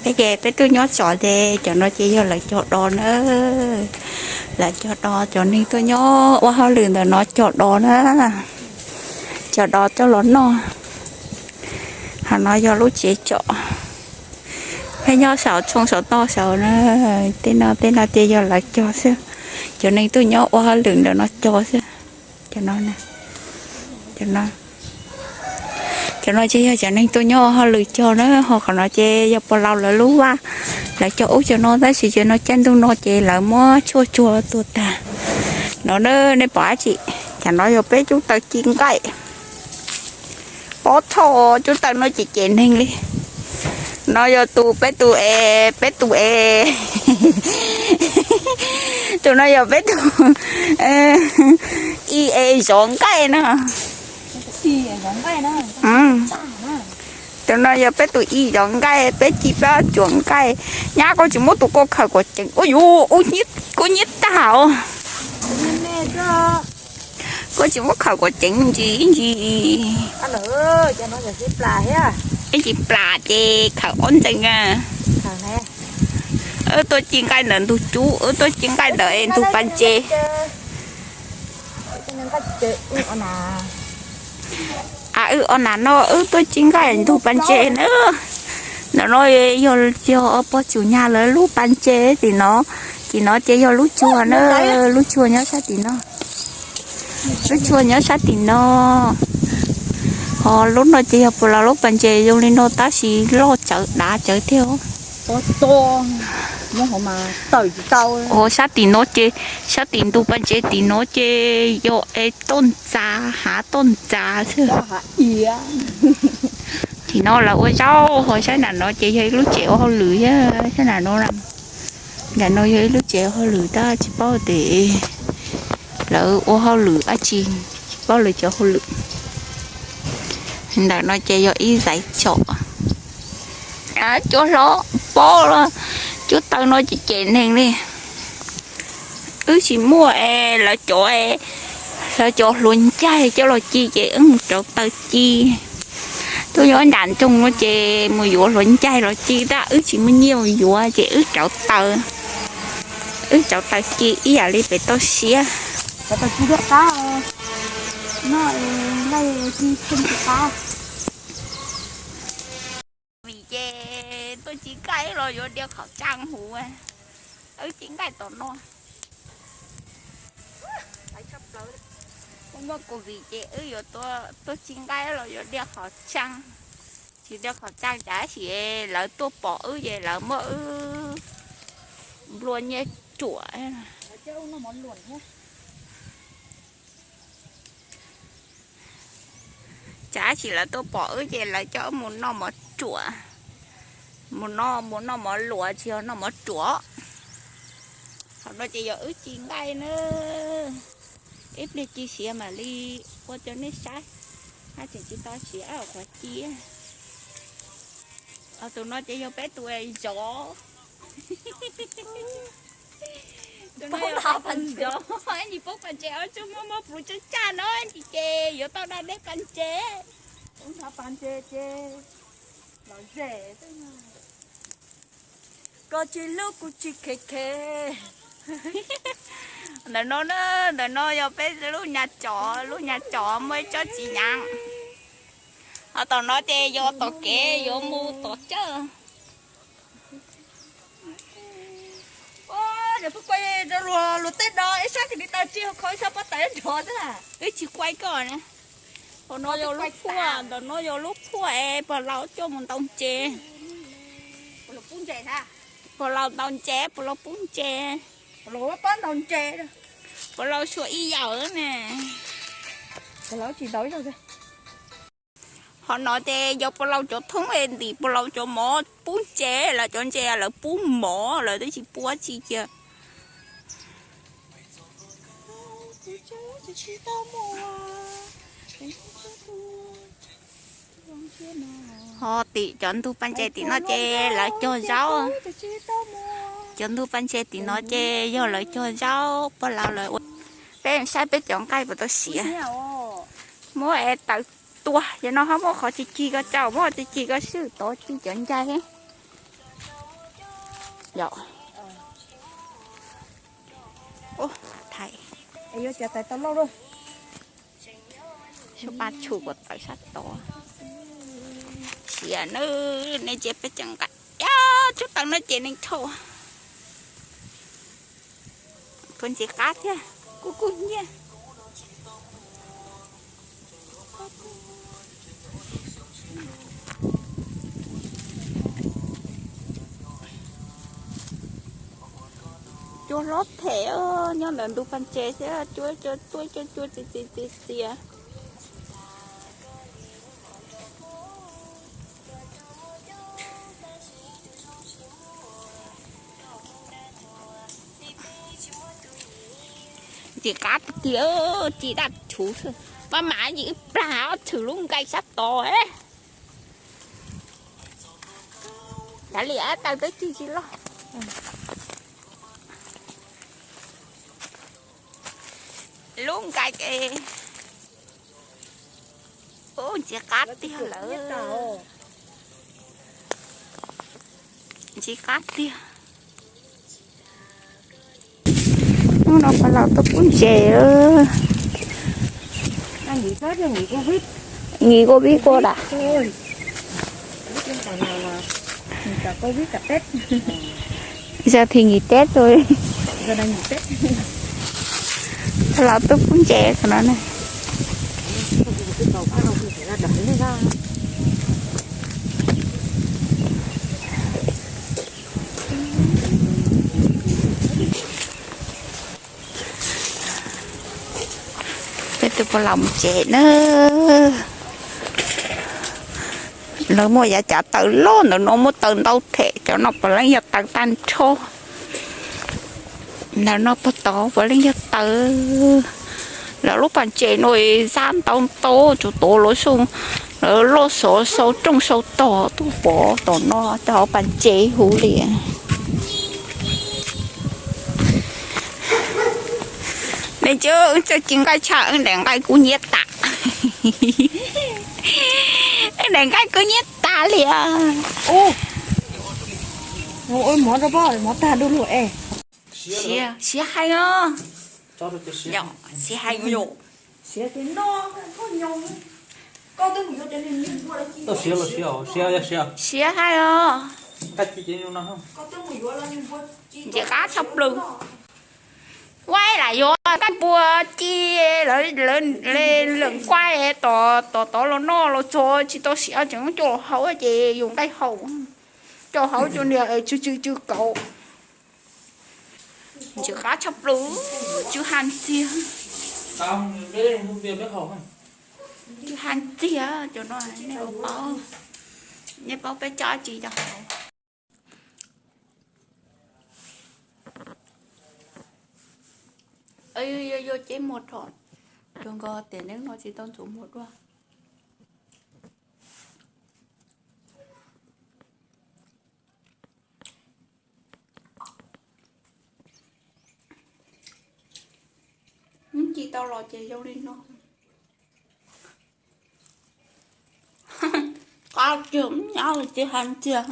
Ces peb tuaj nyob tsom ces cov no ces yog lawv cog dos na. Lawv cog dos, cov neeg tuaj nyob ua hauj lwm ntawm no cog dos na. Cog dos coj los noj. Ho no yog lub tsev tsom. Peb nyob saum tshooj saum toj saud na. Tej no tej no ces yog lawv cog xwb. Cov neeg tuaj nyob ua hauj lwm ntawm no cog xwb. Cov no, cov no ces yog cov neeg tuaj nyob ua hauj lwm cog na. Ho qhov no ces yog puas laus lawv lub vaj. Lawv cog ub cov no tab sis cov no caij ntuj no ces lawv muab tshuaj tsuag tuag tag. No na, nej pom dab tsi? Cov no yog peb cub taw ci nqaij. Pob txhoj, cub taw no ces cem neeg li. No yog tus peb tus es, peb tus es. Tus no yog peb tus i es zov nqaij no. Tus no yog peb tus i zov nqaij, peb ci peb ob cuam nqaij. Nyab, koj tsis muab tus koj khaws kom ceev. Ua yuv, koj nyiab tag os. Koj tsis muab khaws kom ceev ntsis ib ntsis. Ib ntsis plas ces khaws ob ntxees. Wb tuaj ci nqaij ntawm ntug cub, wb tuaj ci nqaij ntawm ntug pas ntses. A, wb o nas no wb tuaj ci nqaij ntug pas ntses na. Ntawm no yog, yog pog Tsum Nyag lawv lub pas ntses tim no. Tim no ces yog lub tshuaj na, lub tshuaj nyob sab tim no. Lub tshuaj nyob sab tim no. Ho lub no ces yog puas laus lub pas ntses zoo li no tab sis loj tsawv dav tsawv thiab. Ho sab tim no ces, sab tim ntug pas ntses tim no ces yog es toj ntxas, hav toj ntxas xwb. Tim no lawv ua zaub, ho sab nram no ces yog ib lub tsev ua hauj lwm thiab, sab nram no. Nram no yog ib lub tsev ua hauj lwm tab tsis paub tias lawv ua hauj lwm dab tsi, tsis paub lawv cov hauj lwm. Ntawm no ces yog ib zais tsom. Cov hlob pob los, cov taw no ces cem neeg li. Wb tsis muaj es lawv cov, lawv cov hluav ncaig coj los ci ces wb mus rauv taws ci. Tuaj nyob nram nroog no ces mus yuav hluav ncaig los ci tab wb tsis muaj nyiaj mus yuav ces wb rauv taws. Wb rauv taws ci ib yam li pem toj siab. Vim ces tuaj ci nqaij los yuav diav qhov tsaa huv, wb ci nqaij tom no. Muaj COVID ces wb yuav tuaj ci nqaij los yuav diav qhov tsaa. Tsis diav qhov tsaa cas tab sis lawv tuaj pom wb ces lawv muab wb nplua nyiaj ruam. Cas tab sis lawv tuaj pom wb ces lawv coj wb mus noj mov ruam. Mus noj, mus noj mov luam tsis yog noj mov ruam. Qhov no ces yog wb ci nqaij na. Ib pliag ci siav mam li ua rau nej saib. Hab tseem tsis tau siav qhov ci. Tus no ces yog peb tus zov. Tus no yog peb tus zov, ib ntsis poob pas ntses ob tug muab muab pluv tsaj tsaj no ib ntsis ces yuav tau da dej pas ntses. Pas ntses ces los ze, koj tsis hlub kuv tsis khev khev. Ntawm no na, ntawm no yog peb lub nyab tsov, lub nyab tsov muaj ib tsob txiv nyam. Ho tom no ces yog tom kev yuav mus tom txaj. Luag tej no ib sab kwv li tau tsis kho ib sab pob tawv nrov xwb. Wb tsis kuaj koj na. Hauv no yog lub phuaj, ntawm no yog lub phuaj es pog laus coj mus ntaus ntses. Pog laus ntaus ntses, pog laus pub ntses. Pog laus suav ib yam ne. Ho no ces yog pog laus cov thoob es ntim pog laus cov mov pub ntses, lawv cov ntses lawv pub mov, lawv twb tsis pub tsi cia. Ho tim cov ntug pas ntses tim no ces lawv cog zaub. Cov ntug pas ntses tim no ces yog lawv cog zaub, pog laus lawv ua. Peb saib peb cov nqaij puas tau siav. Muab es taws tuag, yog no ho muab qhov ci ci ko tsau, muab qhov ci ci ko swb tod ci cov ncai. Yog. Ub, thaij. Yuav cas tais tau loj luaj. Xyov pab tshum kuv tawm sab tod. Siav na, nej ntsia peb cov nqaij. Yog tshub tawm no ces neeg thauj. Puas ntxim qab thiab, kuj kub hnyiab. Cua hlob them nyob ntawm ntug pas ntses xwb, cua cua cua cua cua txias txias txias txias. Ntxim qab tiag, ci daj thuv xwb. Maj mam yim plag ob txhwm lub nqaij sab tod. Kav liam, taw twb ci tsis loj. Lub nqaij es, ub, ntxim qab tiag lawm. Ntxim qab tiag. Hnub no pab laus tuaj pub ntses. Nghỉ Covid qua đã. Giờ thì nghỉ Tết rồi. Pab laus tuaj pub ntses qhov no na. Peb tus pab laus mus tsev na. Lawv muaj yav cav taws loj ntawm no, muaj taws ntau them, cov no puav leej yog taws tag nrho. Ntawm no puag tod puav leej yog taws. Lawv lub pas ntses no zab ntau ntau, tsuas tuav lawv xyoo, lawv loj xov sau rooj sau tog tuaj pov tom no, cov hauv pas ntses huv li. Nej ntsia, wb txawj ci nqaij tshaj, wb daim nqaij kub hnyiab tas. Wb daim nqaij kub hnyiab tas li. Siav, siav heev os. Yog, siav heev yom. Siav heev os. Ntxim qab tshaj plaws. Ua lam yuav nqaij npua ci, lawv lawm nquaj tom tod los noj los txog tsis tau siav, tseem coj los haus ces yus nqaij haus, coj haus coj niag tsw tsw tsw kauv. Ntxim qab tshaj plaws, tsw ha ntxiag. Tsw ha ntxiag cov no, nej paub, nej paub peb coj tsis cov haus. Yog ceb muag rho, rau nkaus tiam neeb no tsis tau ntxuav muag dua. Ci tau los ces zoo li no. Qab tiag, nyab tsis hais tiag.